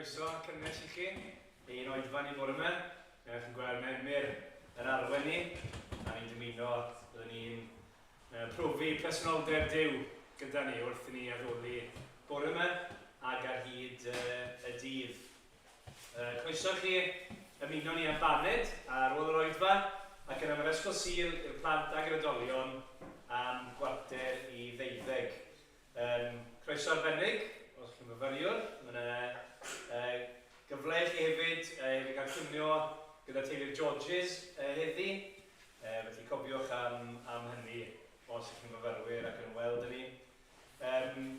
Croeso cynnes i chi i'n oedfa ni bore yma. Fel chi'n gweld, mae Emyr yn arwain ni, a ni'n dymuno byddwn ni'n profi presenoldeb Duw gyda ni wrth i ni addoli bore yma ac ar hyd y dydd. Croeso i chi ymuno ni am baned ar ôl yr oedfa ac yna mae'r Ysgol Sul i'r plant ag yr oedolion am gwarter i ddeuddeg. Um, croeso arbennig, os chi'n fyfyriwr. Mae yna uh, gyfle i chi hefyd, uh, hefyd gael cinio gyda teulu'r Georges uh, heddi. Uh, felly cofiwch am, am hynny os ych chi'n fyfyrwyr ac yn weld ni. Um,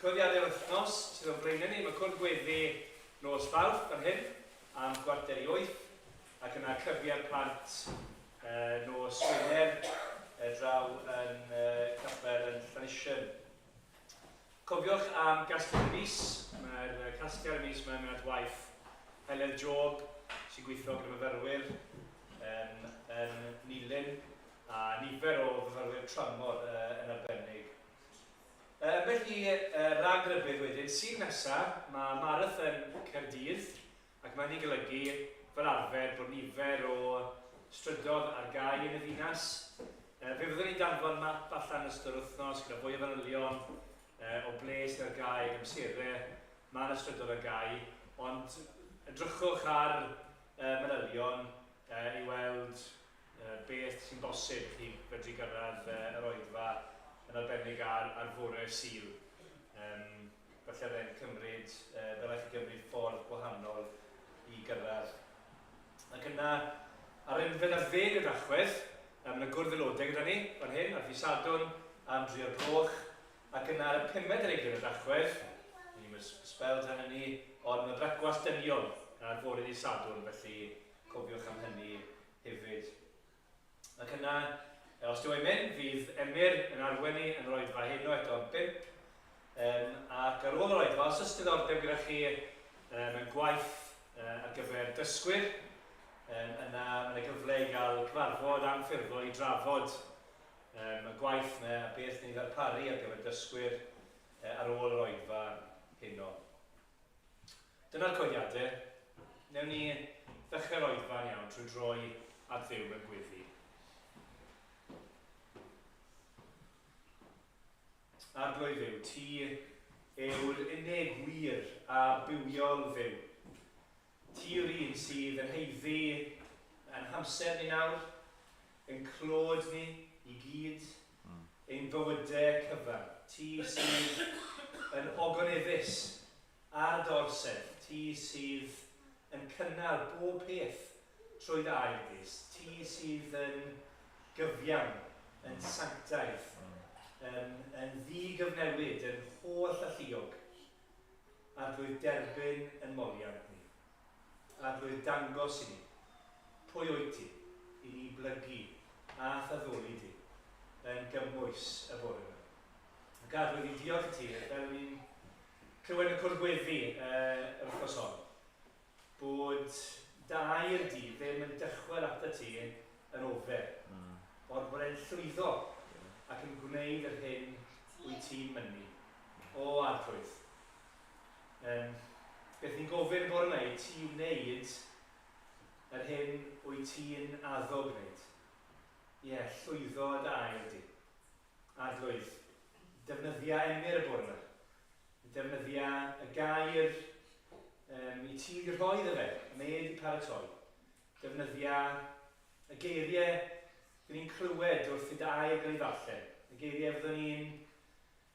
cyhoeddiadau'r wythnos sydd o'n blaenau ni, mae cwrdd gweddi nos Fawrth fan hyn am gwarter i wyth, ac yna clybiau'r plant uh, nos Wener uh, draw yn uh, capel yn Llanisien. Cofiwch am gasgliad y mis, mae'r casgliad y mis mae'n mynd at waith Heledd Job sy'n gweithio gyda myfyrwyr um, yn Nilyn a nifer o fyfyrwyr tramor yn arbennig. Ambell i ragrybudd wedyn, Sul nesa, mae Marathon Caerdydd, ac mae hynny'n golygu, fel arfer, bod nifer o strydoedd ar gau yn y ddinas. Fe fyddwn ni'n danfon map allan yn ystod yr wythnos gyda fwy o fanylion o ble sydd ar gau ac amserau mae yna strydoedd ar gau, ond edrychwch ar y manylion i weld beth sy'n bosib i chi fedru gyrraedd yr oedfa yn arbennig ar, ar fore Sul. Um, falle byddai'n cymryd, uh, ddylech chi gymryd ffordd gwahanol i gyrraedd. Ac yna, ar unfed ar ddeg o Dachwedd, um, yna gwrdd aelodau gyda ni, fan hyn, ar ddydd Sadwrn, am dri o'r gloch, ac yna ar y pumed ar ugain o Dachwedd, ni'n sbel tan hynny, ond mae brecwast dynion ar fore dydd Sadwrn, felly cofiwch am hynny hefyd. Ac yna, os dyw e'n mynd, fydd Emyr yn arwain ni yn yr oedfa heno eto am bump. Um, ac ar ôl yr oedfa, os oes diddordeb gyda chi um, mewn gwaith uh, ar gyfer dysgwyr, um, yna mae yna gyfle i gael cyfarfod anffurfiol i drafod um, y gwaith yna a beth ni'n ddarparu ar gyfer dysgwyr uh, ar ôl yr oedfa heno. Dyna'r coediadau. Newn ni ddechrau'r oedfa'n iawn trwy droi at Dduw mewn gweddi. Arglwydd Dduw, ti yw'r unig wir a bywiol Dduw. Ti yw'r un sydd yn haeddu yn hamser ni nawr, yn clod ni i gyd, ein bywydau cyfan. Ti sydd yn ogoneddus Ar dy orsedd, ti sydd yn cynnal bob peth trwy dy air dis, ti sydd yn gyfiawn, yn sanctaidd, yn, yn ddi-gyfnewid, yn holl alluog, Arglwydd derbyn yn moliant ni, Arglwydd dangos i ni pwy wyt ti, i ni blygu a'th addoli di yn gymwys y bore yma. Ac Arglwydd, ni'n diolch i ti, fel ni'n Clywed y cwrdd gweddi yr wythnos hon, bod dy air di ddim yn dychwel atat ti yn ofer, mm. ond bod e'n llwyddo ac yn gwneud yr hyn wyt ti'n mynnu. O, Arglwydd. Um, beth ni'n gofyn y bore yma i ti wneud yr hyn wyt ti'n addo gwneud. Ie, yeah, llwyddo dy air di. Arglwydd, defnyddia Emyr y bore 'ma. Defnyddia y gair um, i ti wedi rhoi iddo fe, mae e wedi paratoi. Defnyddia y geiriau dyn ni'n clywed wrth i dy air gael ei ddarllen. Y geiriau fyddwn ni'n,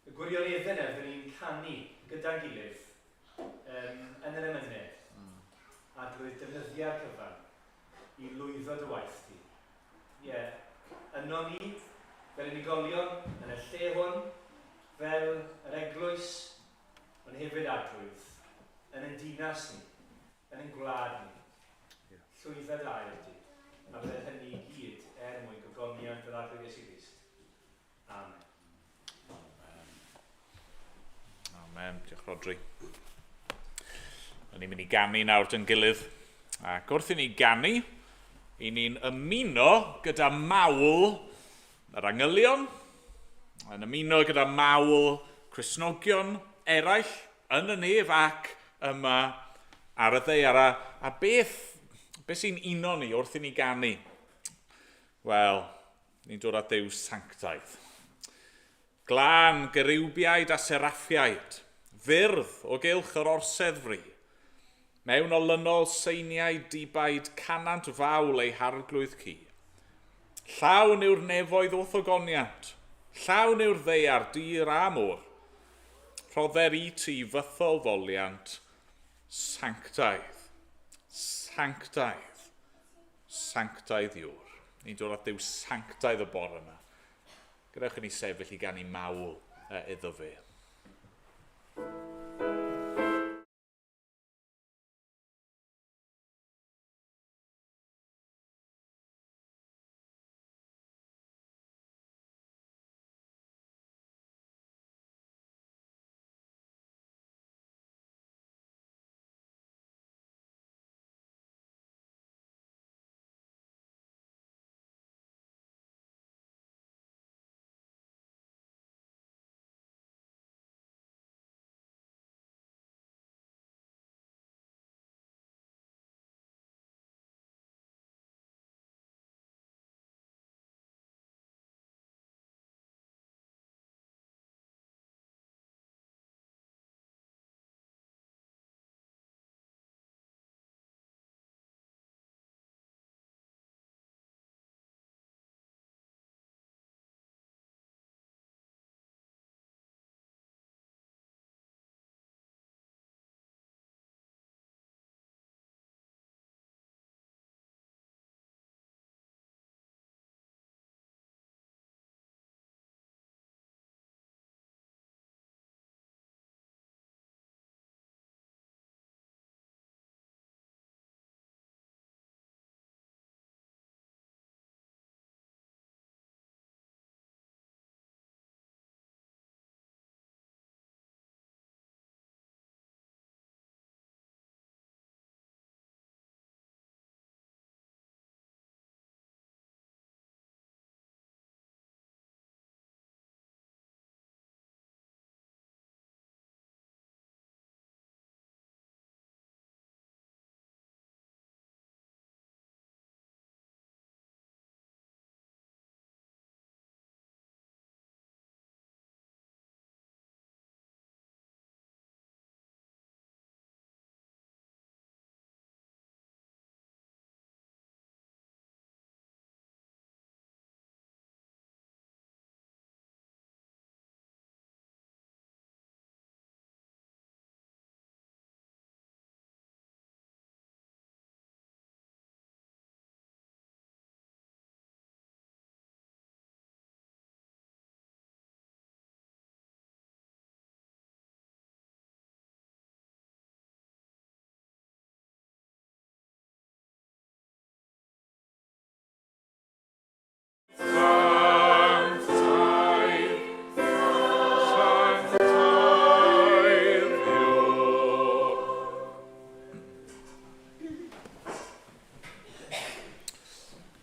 y gwirioneddau yna fyddwn ni'n canu gyda'n gilydd um, yn yr emynau. Arglwydd, defnyddia'r cyfan i lwyddo dy waith di. Ie, yno ni, fel unigolion, yn y lle hwn, fel yr eglwys, ond hefyd Arglwydd, yn ein dinas ni, yn ein gwlad ni. Yeah. Llwydda dy air di, a bydde hynny i gyd er mwyn gogoniant yr Arglwydd Iesu Grist. Amen. Amen. Amen. Diolch Rodri. Rydyn ni'n mynd i ganu nawr dyn gilydd. Ac wrth i ni ganu, i ni'n ymuno gyda mawl yr angylion, yn ymuno gyda mawl Cristnogion eraill yn y nef ac yma ar y ddaear. A, a beth, beth sy'n uno ni wrth i ni ganu? Wel, ni'n dod at Dduw sanctaidd. Glân geriwbiaid a seraffiaid, fyrdd o gylch yr orsedd fri. Mewn olynol seiniau dibaid canant fawl ei harglwydd cu. Llawn yw'r nefoedd wrth ogoniant, llawn yw'r ddaear, dir a môr. Rhodder i ti fythol foliant, sanctaidd, sanctaidd, sanctaidd yw'r. Ni'n dod at Dduw sanctaidd y bore yma. Gadewch i ni sefyll i ganu mawl iddo fe.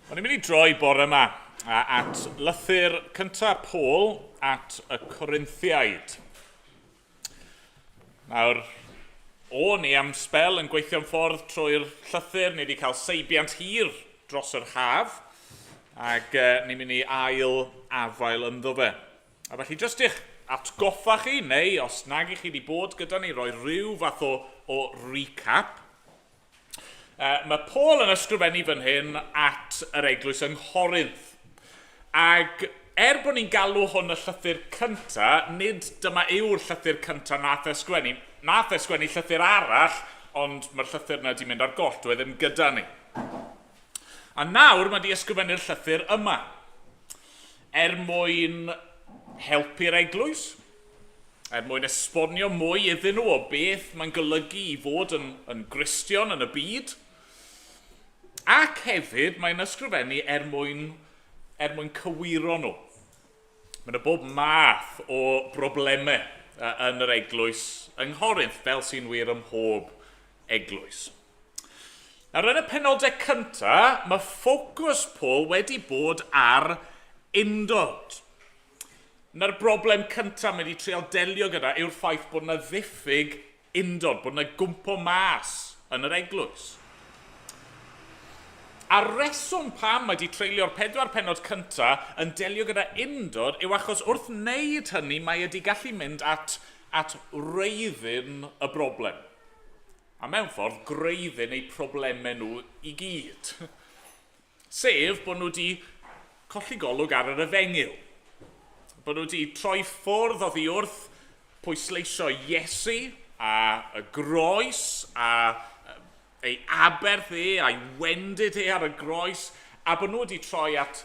O'n i'n mynd i droi bore yma at lythyr cyntaf Paul at y Corinthiaid. Nawr, o'n i am sbel yn gweithio'n ffordd trwy'r llythyr, ni wedi cael seibiant hir dros yr haf, ac ni'n mynd i ail afael ynddo fe. A felly, jyst i'ch atgoffa chi, neu os nag i chi wedi bod gyda ni, roi rhyw fath o, o recap. Mae Paul yn ysgrifennu fan hyn at yr eglwys yng Nghorinth. Ac er bod ni'n galw hwn y llythyr cynta, nid dyma yw'r llythyr cynta nath e sgwennu. Nath e sgwennu llythyr arall, ond mae'r llythyr yna wedi mynd ar goll, dyw e ddim gyda ni. A nawr mae wedi ysgrifennu'r llythyr yma, er mwyn helpu'r eglwys, er mwyn esbonio mwy iddyn nhw o beth mae'n golygu i fod yn, yn Gristion yn y byd, ac hefyd mae'n ysgrifennu er mwyn, er mwyn cywiro nhw. Mae yna bob math o broblemau yn yr eglwys yng Nghorinth, fel sy'n wir ym mhob eglwys. Nawr, yn y penodau cyntaf, mae ffocws Paul wedi bod ar undod. Na'r broblem cyntaf mae wedi trial delio gyda yw'r ffaith bod yna ddiffyg undod, bod yna gwmpo mas yn yr eglwys. A reswm pam mae wedi treulio'r 4 pennod cyntaf yn delio gyda undod yw achos wrth wneud hynny mae wedi gallu mynd at wreiddyn y broblem. A mewn ffordd, gwreiddyn eu problemau nhw i gyd. Sef bod nhw wedi colli golwg ar yr efengyl. Bod nhw wedi troi ffwrdd oddi wrth pwysleisio Iesu a y groes a ei aberth e a'i wendid e ar y groes, a bod nhw wedi troi at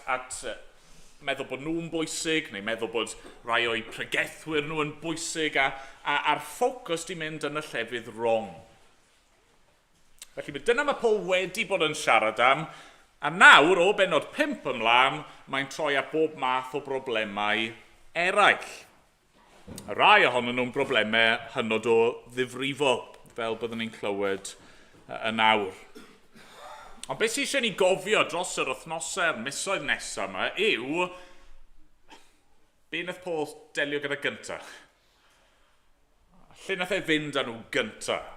meddwl bod nhw'n bwysig, neu meddwl bod rai o'u pregethwyr nhw yn bwysig, a'r ffocws di mynd yn y llefydd wrong. Felly dyna mae Paul wedi bod yn siarad am, a nawr o bennod 5 ymlaen, mae'n troi at bob math o broblemau eraill. A rai ohonyn nhw'n broblemau hynod o ddifrifol, fel byddwn ni'n clywed yn awr. Ond beth sydd eisiau ni gofio dros yr wythnosau'r misoedd nesaf yma yw be wnaeth Paul delio gyda gyntaf? Lle nath e fynd â nhw gyntaf?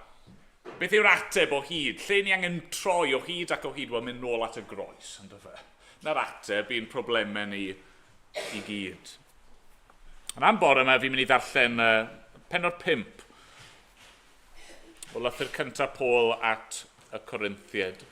Beth yw'r ateb o hyd? Lle ni angen troi o hyd ac o hyd? Wel, mynd nôl at y groes, ynddo fe? Na'r ateb i'n problemau ni i gyd. Ond am bore yma, fi'n mynd i ddarllen pennod 5 o lythyr cyntaf Paul at y Corinthiaid.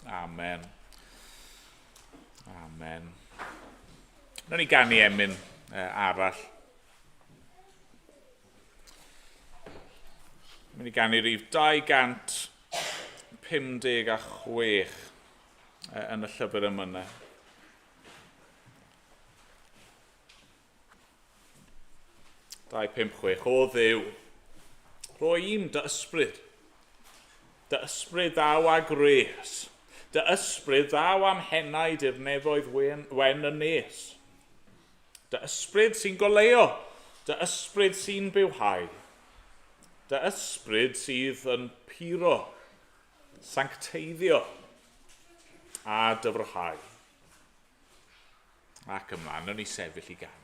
Amen. Amen. Nawn ni ganu emyn arall. Mynd i ganu rif 256 yn y llyfr emynau. 256. O Dduw, rhoi i'm dy ysbryd. Dy ysbryd ddaw â gwres. Dy ysbryd ddaw am henaid i'r nefoedd wen, wen yn nes. Dy ysbryd sy'n goleuo, dy ysbryd sy'n bywhau. Dy ysbryd sydd yn puro, sancteiddio a dyfrhau. Ac ymlaen, nawn ni sefyll i ganu.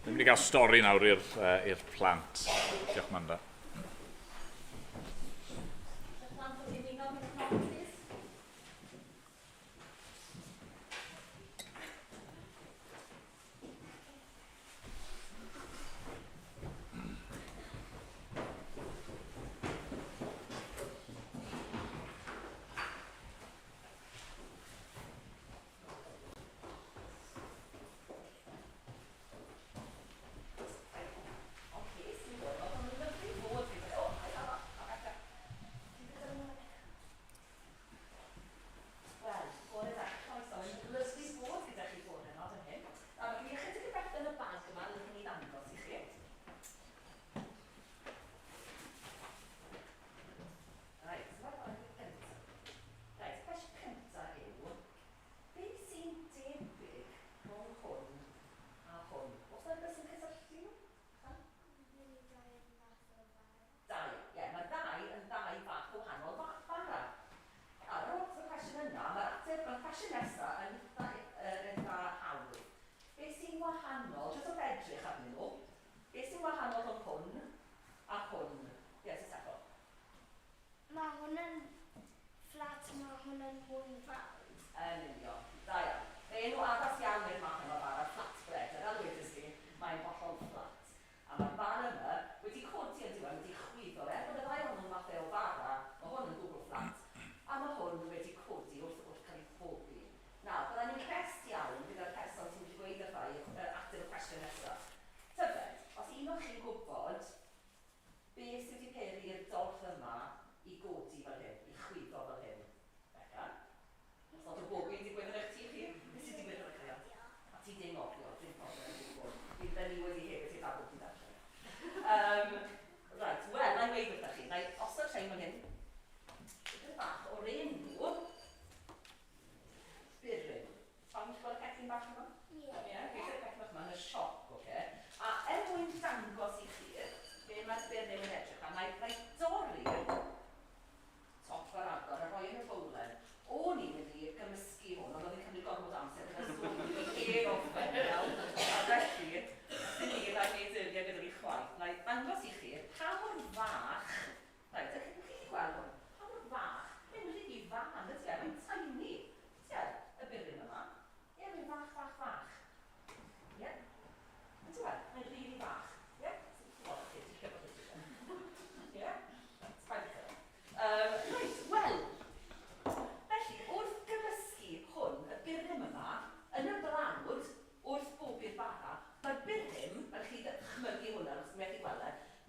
Ni'n mynd i gael stori nawr i'r uh, plant. Diolch, Manda.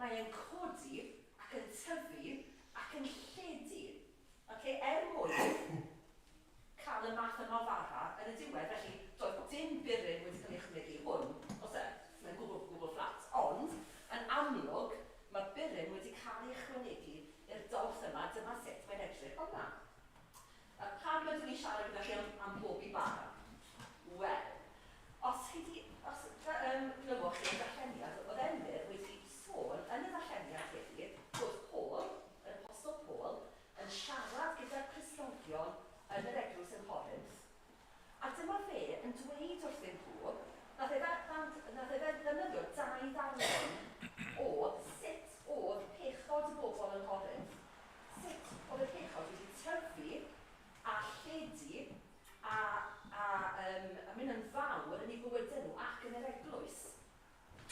Mae e'n codi ac yn tyfu ac yn lledu. Okay? Er mwyn cael y math yma o fara yn y diwedd, felly doedd dim burum wedi cael ei ychwanegu i hwn, oes e? Mae'n gwbl, gwbl fflat. Ond, yn amlwg, mae burum wedi cael ei ychwanegu i'r dorth yma, dyma sut mae'n edrych fel 'na. A pam ydw i'n siarad gyda chi am bobi bara? Wel, os chi di, os glywch chi y darlleniad, oedd Emyr wedi sôn yn y darlleniad heddi bod Paul, yr Apostol Paul, yn siarad gyda'r Cristnogion yn yr eglwys yng Nghorinth, a dyma fe yn dweud wrthyn nhw, nath e ddefnyddio dau ddarlun o sut oedd pechod y bobl yng Nghorinth, sut oedd y pechod wedi tyfu a lledu a mynd yn fawr yn eu bywydau nhw ac yn yr eglwys.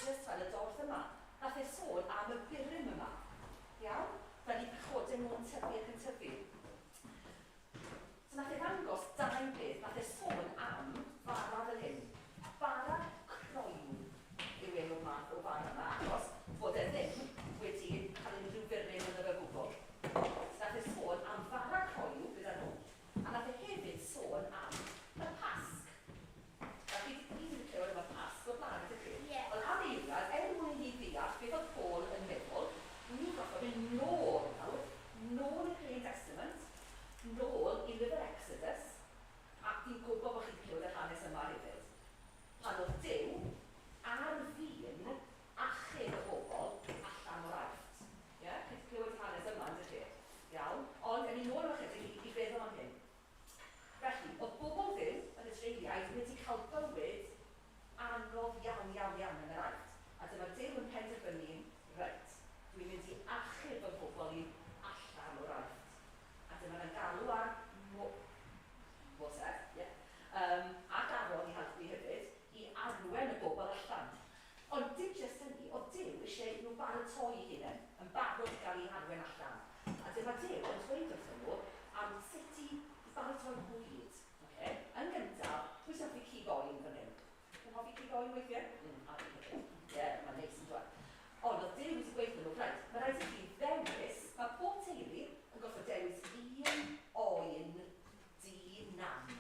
Jyst fel y dorth yma. Nath e sôn am y burum yma. Iawn? Fel eu pechodau nhw'n tyfu ac yn tyfu. So nath e ddangos dau beth. Nath e sôn am fara fel hyn. Bara croyw yw enw'r math o fara yma, achos fod e ddim wedi cael unrhyw furum ynddo fe o gwbl. So nath e sôn am fara croyw gyda nhw, a nath e hefyd sôn am y Pasg. A chi wedi clywed am y Pasg o'r blaen, ydych chi? Ie. Ond am eiliad, er mwyn i ni ddeall beth oedd Paul yn meddwl, ni'n gorfod mynd nôl nawr, nôl i'r Hen Testament, nôl i lyfr Exodus, ac fi'n gwybod bod chi'n clywed yr hanes yma hefyd. Pan oedd Duw ar fin achub y bobl allan o'r Aifft. Ie? Chi wedi clywed yr hanes yma, ydych chi? Iawn. Ond ewn ni nôl am ychydig i feddwl am hyn. Felly, oedd bobl Dduw, yr Israeliaid, wedi cael bywyd anodd iawn, iawn, iawn yn yr Aifft. A dyma Duw yn penderfynu, reit, dwi'n mynd i achub fy mhobl i allan o'r Aifft. A dyma fe'n galw ar Moses, ie, ac Aaron i helpu hefyd, i arwain y bobl allan. Ond dim jyst hynny, oedd Duw eisiau nhw baratoi eu hunain, yn barod i gael eu harwain allan. A dyma Duw yn dweud wrthyn nhw am sut i baratoi bwyd. Okay? Yn gyntaf, pwy sy'n hoffi cig oen fan hyn? Chi'n hoffi cig oen weithiau? A fi hefyd. Ie, yeah, mae'n neis yn dweud. Ond oedd Duw wedi gweud wrthyn nhw, reit, mae rhaid i chi ddewis, mae pob teulu yn gorfod dewis un oen di-nam.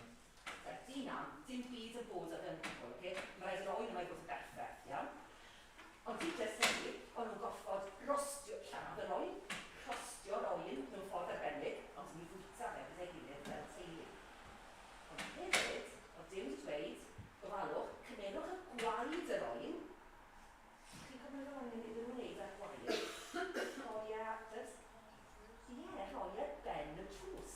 Reit, di-nam, dim byd yn bod ar yn gwbl, okay? Mae rhaid i'r oen yma i fod yn berffaith, iawn? Ond dim jyst hynny, o'n nhw'n gorfod rostio, lladd yr oen, rhostio'r oen mewn ffordd arbennig, ond mi fwyta fe gyda'i gilydd fel teulu. Ond hefyd, oedd Duw wedi dweud, gofalwch, cymerwch y gwaed yr oen. Chi'n cofio beth oedd angen iddyn nhw wneud â'r gwaed? Rhoi e, ie, rhoi e ben y drws.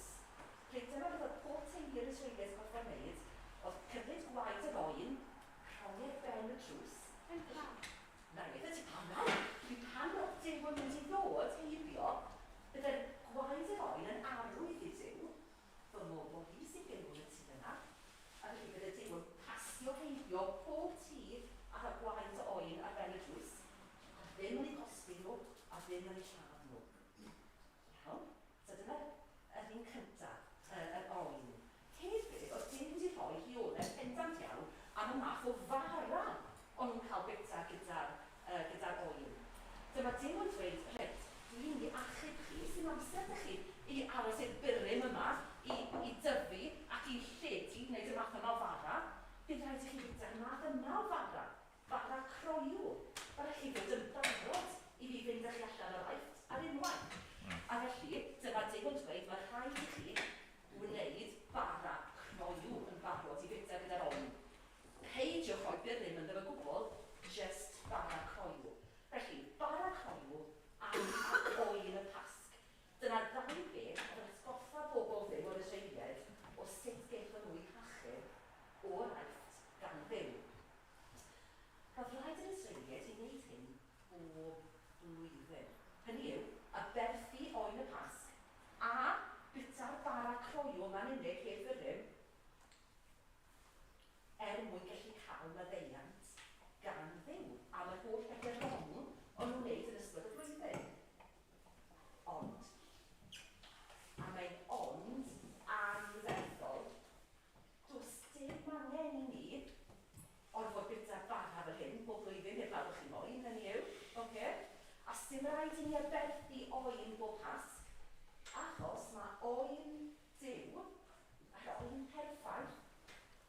Reit, dyma beth oedd pob teulu'r Israeliaid yn gorfod wneud, oedd cymryd gwaed yr oen, rhoi e ben y drws. Yn pam? Na i weithio ti pam nawr. Dwi pan oedd Duw yn mynd i ddod heibio, bydde'r gwaed yr oen yn arwydd i Duw, fy mobl i sy'n byw yn y tŷ yna. A felly bydde Duw yn pasio heibio pob tŷ a rhoi gwaed y oen ar ben y drws, a ddim yn eu cosbi nhw, a ddim yn eu lladd nhw. Iawn? So dyma'r yr un cyntaf, yr oen. Hefyd, oedd Duw wedi rhoi rheolau pendant iawn am y math o fara o'n nhw'n cael bwyta gyda'r oen. Dyma Duw yn dweud, reit, dwi'n mynd i achub chi, sy'n amser ydych chi i aros i'r burum yma, i dyfu ac i lledu, wneud y math yma o fara. Bydd rhaid i chi fwyta'r math yma o fara, bara croyw. Mae rhaid chi fod yn barod i fi fynd â chi allan o'r Aifft ar unwaith. A felly, dyma Duw yn dweud, mae rhaid i chi wneud bara croyw yn barod i fwyta gyda'r oen. Peidiwch rhoi burum ynddo fe gwbl, jyst bara croyw. Felly, bara croyw a oen y Pasg. Dyna'r ddau beth oedd yn atgoffa bobl Dduw o'r Israeliaid o sut gaethon nhw eu hachub o'r Aifft gan Dduw. Roedd rhaid i'r Israeliaid i wneud hyn bob blwyddyn. Hynny yw, aberthu oen y Pasg a bwyta'r bara croyw yma'n unig heb furum, er mwyn gallu cael maddeuant gan Dduw am yr holl bethau wrong o'n nhw'n wneud yn ystod y flwyddyn. Ond, a mae'n ond anferthol, does dim angen i ni orfod bwyta bara fel hyn bob blwyddyn heblaw bod chi moyn, hynny yw, ocê? A sdim Sy'n rhaid i ni aberthu oen bob Pasg, achos mae oen Duw, yr oen perffaith,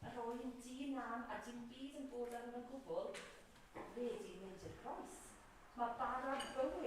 yr oen di-nam a dim byd yn bod arno fe'n gwbl, wedi mynd i'r groes. Mae bara bywyd